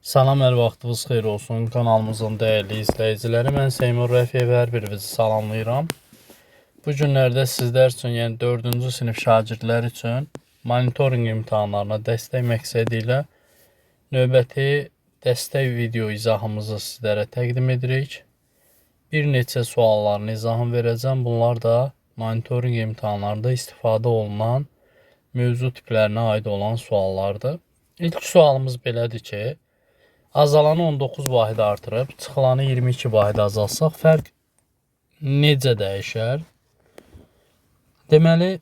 Salam, hər vaxtınız xeyir olsun kanalımızın dəyərli izləyiciləri. Mən Seymur Rəfiyev, hər birinizi salamlayıram. Bu günlərdə sizlər üçün, yəni 4-cü sinif şagirdləri üçün monitorinq imtahanlarına dəstək məqsədi ilə növbəti dəstək video izahımızı sizlərə təqdim edirik. Bir neçə sualların izahını verəcəm. Bunlar da monitorinq imtahanlarında istifadə olunan mövzu tiplərinə aid olan suallardır. İlk sualımız belədir ki, azalanı 19 vahid artırıb, çıxılanı 22 vahid azaltsaq, fərq necə dəyişər? Deməli,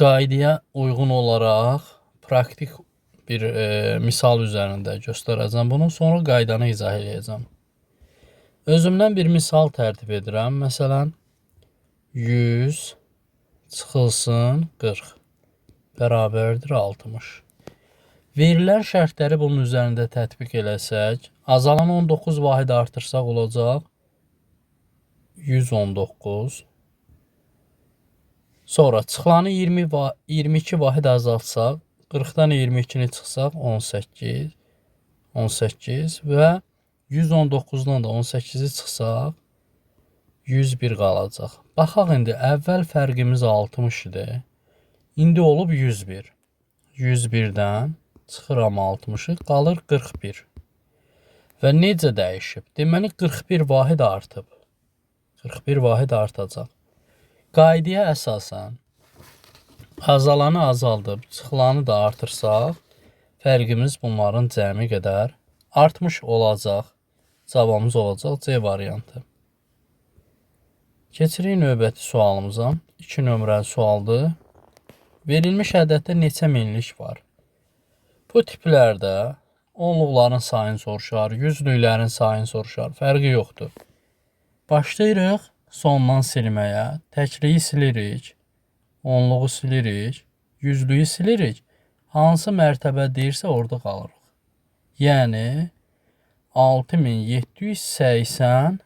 qaydaya uyğun olaraq praktik bir misal üzərində göstərəcəm bunu, sonra qaydanı izah eləyəcəm. Özümdən bir misal tərtib edirəm. Məsələn, 100 çıxılsın 40 bərabərdir 60. Verilən şərtləri bunun üzərində tətbiq eləsək, azalan 19 vahid artırsaq olacaq 119. Sonra çıxılanı 22 vahid azaltsaq, 40-dan 22-ni çıxsaq 18 və 119-dan da 18-i çıxsaq 101 qalacaq. Baxaq indi, əvvəl fərqimiz 60 idi. İndi olub 101. 101-dən çıxıram 60-ı, qalır 41. Və necə dəyişib? Deməli, 41 vahid artıb. 41 vahid artacaq. Qaydaya əsasən azalanı azaldıb, çıxılanı da artırsaq, fərqimiz bunların cəmi qədər artmış olacaq. Cavabımız olacaq C variantı. Keçirik növbəti sualımıza. 2 nömrəli sualdır. Verilmiş ədəddə neçə minlik var? Bu tiplərdə onluqların sayını soruşar, yüzlüklərin sayını soruşar. Fərqi yoxdur. Başlayırıq sondan silməyə. Təkliyi silirik, onluğu silirik, yüzlüyü silirik. Hansı mərtəbə deyirsə orada qalırıq. Yəni 6780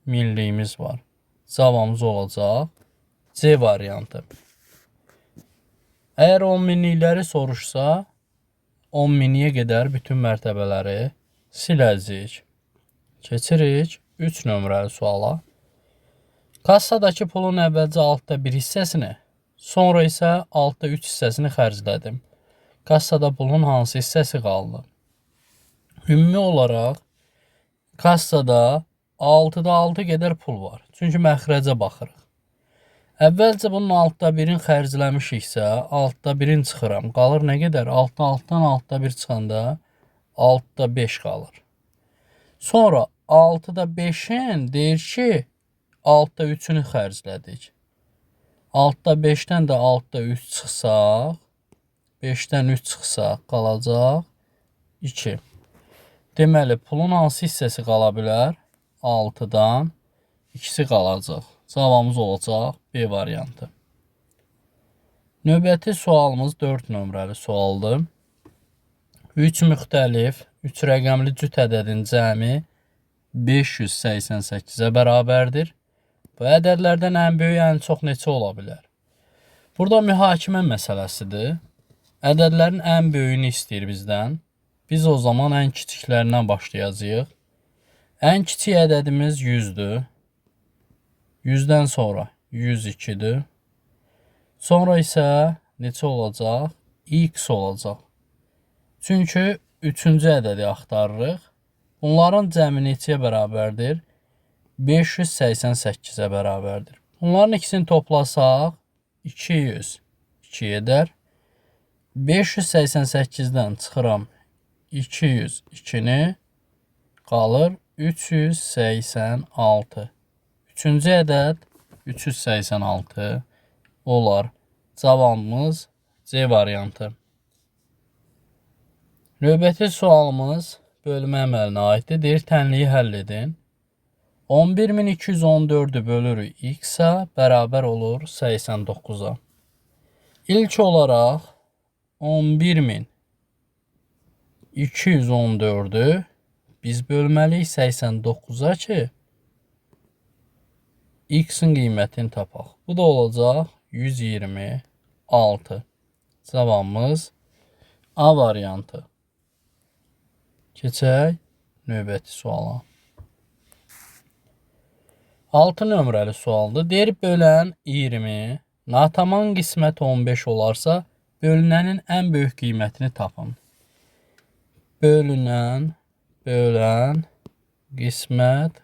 minliyimiz var. Cavabımız olacaq C variantı. Əgər 10 minlikləri soruşsa, 10 miniyə qədər bütün mərtəbələri siləcəyik. Keçirik 3 nömrəli suala. Kassadakı pulun əvvəlcə 6-da 1 hissəsini, sonra isə 6-da 3 hissəsini xərclədim. Kassada pulun hansı hissəsi qaldı? Ümumi olaraq kassada 6-da 6 qədər pul var. Çünki məxrəcə baxırıq. Əvvəlcə bunun 6-da 1-in xərcləmişiksə, 6-da 1-in çıxıram. Qalır nə qədər? 6-da 6-dan 6-da 1 çıxanda 6-da 5 qalır. Sonra 6-da 5-in deyir ki, 6-da 3-ünü xərclədik. 6-da 5-dən də 6-da 3 çıxsaq, 5-dən 3 çıxsaq qalacaq 2. Deməli, pulun hansı hissəsi qala bilər? 6-dan 2-si qalacaq. Cavabımız olacaq B variantı. Növbəti sualımız 4 nömrəli sualdır. 3 müxtəlif, 3 rəqəmli cüt ədədin cəmi 588-ə bərabərdir. Bu ədədlərdən ən böyük, ən çox neçə ola bilər? Burada mühakimə məsələsidir. Ədədlərin ən böyüyünü istəyir bizdən. Biz o zaman ən kiçiklərindən başlayacağıq. Ən kiçik ədədimiz 100-dür. 100-dən sonra 102-dir. Sonra isə neçə olacaq? X olacaq. Çünki 3-cü ədədi axtarırıq. Bunların cəmi neçəyə bərabərdir? 588-ə bərabərdir. Bunların ikisini toplasaq 202 edər. 588-dən çıxıram 202-ni, qalır 386. Üçüncü ədəd 386 olar. Cavabımız C variantı. Növbəti sualımız bölmə əməlinə aiddir. Deyir, tənliyi həll edin. 11214-ü bölürük x-ə, bərabər olur 89-a. İlk olaraq 11214-ü biz bölməliyik 89-a ki, x-in qiymətini tapaq. Bu da olacaq 126. Cavabımız A variantı. Keçək növbəti suala. 6 nömrəli sualdır. Deyir, bölən 20, natamam qismət 15 olarsa, bölünənin ən böyük qiymətini tapın. Bölünən, bölən, qismət,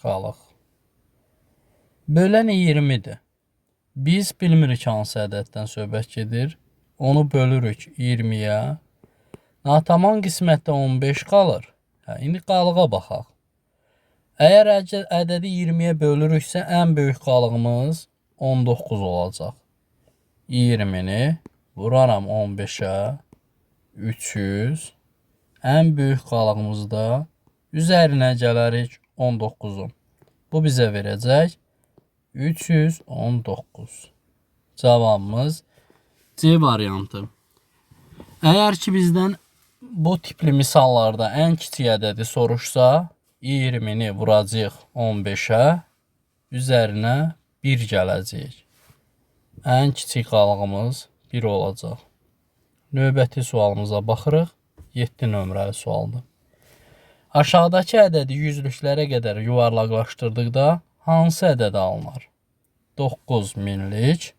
qalıq. Bölən 20-dir. Biz bilmirik hansı ədəddən söhbət gedir. Onu bölürük 20-yə. Natamam qismətdə 15 qalır. Hə, indi qalığa baxaq. Əgər ədədi 20-yə bölürüksə, ən böyük qalığımız 19 olacaq. 20-ni vuraram 15-ə, 300. Ən böyük qalığımız da üzərinə gələrik 19-un. Bu bizə verəcək 319. Cavabımız C variantı. Əgər ki bizdən bu tipli misallarda ən kiçik ədədi soruşsa, 20-ni vuracağıq 15-ə, üzərinə 1 gələcək. Ən kiçik qalığımız 1 olacaq. Növbəti sualımıza baxırıq. 7 nömrəli sualdır. Aşağıdakı ədədi yüzlüklərə qədər yuvarlaqlaşdırdıqda hansı ədəd alınar? 9 minlik,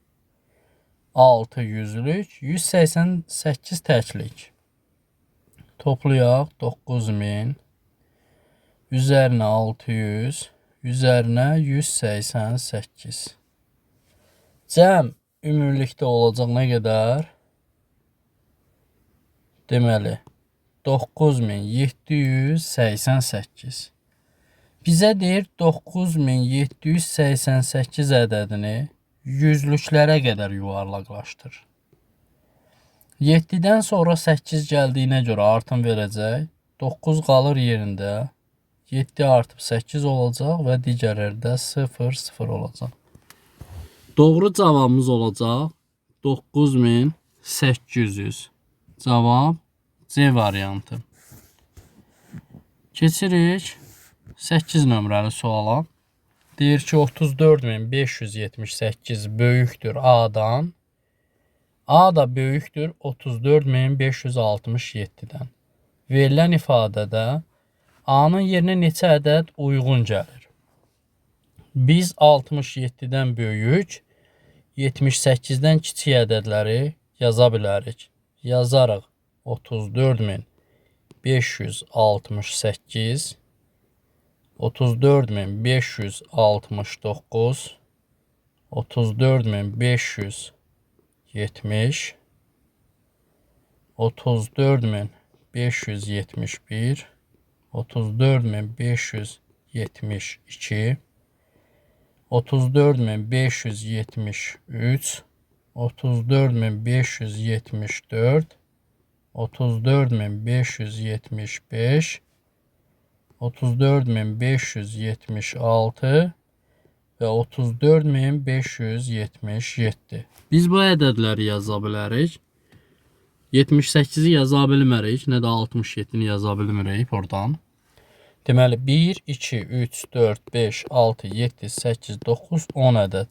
6 yüzlük, 188 təklik. Toplayaq 9000, üzərinə 600, üzərinə 188. Cəm ümumilikdə olacaq nə qədər? Deməli, 9788. Bizə deyir 9788 ədədini yüzlüklərə qədər yuvarlaqlaşdır. 7-dən sonra 8 gəldiyinə görə artım verəcək. 9 qalır yerində. 7 artıb 8 olacaq və digərləri də 0, 0 olacaq. Doğru cavabımız olacaq 9800. Cavab C variantı. Keçirik 8 nömrəli suala. Deyir ki 34578 böyükdür A-dan. A da böyükdür 34567-dən. Verilən ifadədə A-nın yerinə neçə ədəd uyğun gəlir? Biz 67-dən böyük, 78-dən kiçik ədədləri yaza bilərik. Yazarıq 34568, 34569, 34570, 34571, 34572, 34573, 34574, 34575, 34576 və 34577. Biz bu ədədləri yaza bilərik. 78-i yaza bilmərik, nə də 67-ni yaza bilmirik oradan. Deməli 1, 2, 3, 4, 5, 6, 7, 8, 9, 10 ədəd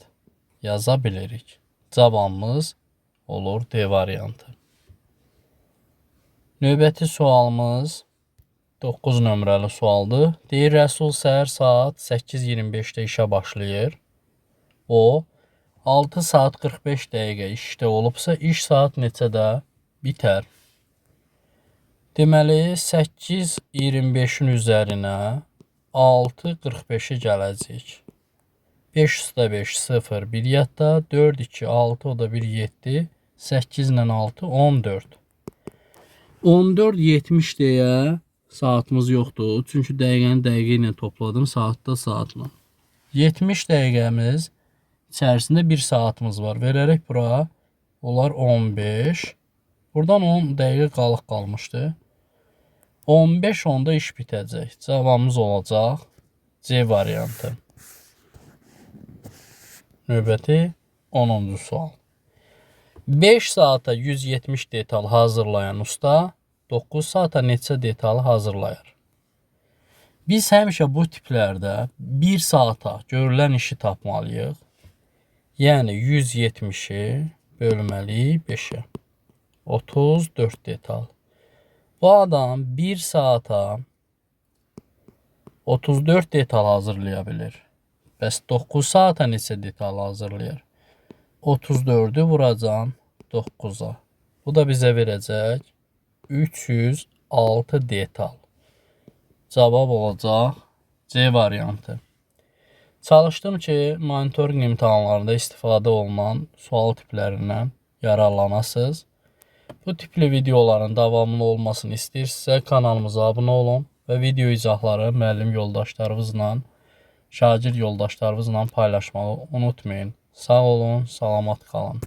yaza bilirik. Cavabımız olur D variantı. Növbəti sualımız 9 nömrəli sualdır. Deyir, Rəsul səhər saat 8:25-də işə başlayır. O 6 saat 45 dəqiqə işdə olubsa, iş saat neçədə bitər? Deməli, 8:25-in üzərinə 6:45-i gələcək. 5,5, 0, 1 yadda, 4, 2, 6, o da 1, 7, 8 ilə 6, 14. 14:70 deyə saatımız yoxdur. Çünki dəqiqəni dəqiqə ilə topladım, saatda saatla. 70 dəqiqəmiz içərisində 1 saatımız var. Verərək bura olar 15. Buradan 10 dəqiqə qalıq qalmışdı. 15:10-da iş bitəcək. Cavabımız olacaq C variantı. Növbəti 10-cu sual. 5 saata 170 detal hazırlayan usta 9 saata neçə detal hazırlayar? Biz həmişə bu tiplərdə 1 saata görülən işi tapmalıyıq. Yəni 170-i bölməliyik 5-ə. 34 detal. Bu adam 1 saata 34 detal hazırlaya bilir. Bəs 9 saata neçə detal hazırlayır? 34-ü vuracağam 9-a. Bu da bizə verəcək 306 detal. Cavab olacaq C variantı. Çalışdım ki, monitorinq imtahanlarında istifadə olunan sual tiplərindən yararlanasınız. Bu tipli videoların davamlı olmasını istəyirsinizsə kanalımıza abunə olun və video izahları müəllim yoldaşlarınızla, şagird yoldaşlarınızla paylaşmağı unutmayın. Sağ olun, salamat qalın.